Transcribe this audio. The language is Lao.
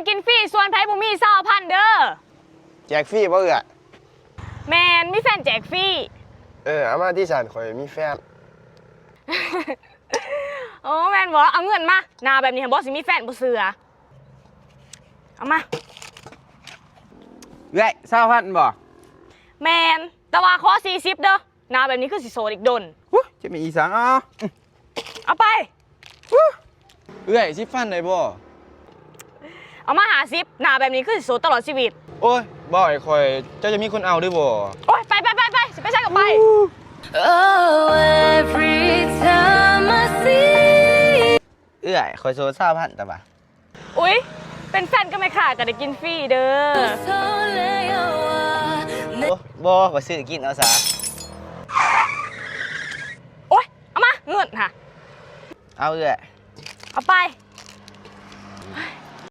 ກິນຟຣີ ສ່ວນໃຜບໍ່ມີ ຊາວພັນເດີ. ແຈກຟຣີບໍ່ເອື້ອຍ? ແມ່ນ, ມີແຟນແຈກຟຣີ. ເອີ, ເອົາມາຕິຊັ້ນ, ຂ້ອຍມີແຟນ. ໂອ້ ແມ່ນບໍ່? ເອົາເງິນມາ. ໜ້າແບບນີ້ຫັ້ນບໍ່ ຊິມີແຟນ, ບໍ່ເຊື່ອ. ເອົາມາ. ເອື້ອຍ, ຊາວພັນບໍ່? ແມ່ນ, ແຕ່ວ່າຂໍສີ່ສິບເດີ. ໜ້າແບບນີ້ຄືຊິໂສດອີກດົນ. ຫູ, ຈະມີອີ່ສັງ. ເອົາ. ເອົາໄປ. ຫູ, ເອື້ອຍ, ສິບພັນໄດ້ບໍ່? ເອົາມາຫ້າສິບ. ໜ້າແບບນີ້ຄືຊິໂສດຕະຫຼອດຊີວິດ. ໂອ້ຍ, ເວົ້າໃຫ້ຂ້ອຍ, ເຈົ້າຈະມີຄົນເອົາຫຼືບໍ່? ໂອ້ຍ, ໄປ, ໄປ, ໄປ, ໄປ, ຊິໄປໃສກໍໄປ. Oh, every time I see. ເອື້ອຍ, ຂ້ອຍໂສດຊາວພັນຕະບະ. ອຸ້ຍ, ເປັນແຟນກັບແມ່ຄ້າກໍໄດ້ກິນຟຣີເດີ. ໂອ້, ບໍ່, ຂ້ອຍຊື້ກິນເອົາຊະ. ໂອ້ຍ, ເອົາມາເງິນຫະ. ເອົາເອື້ອຍ. ເອົາໄປ.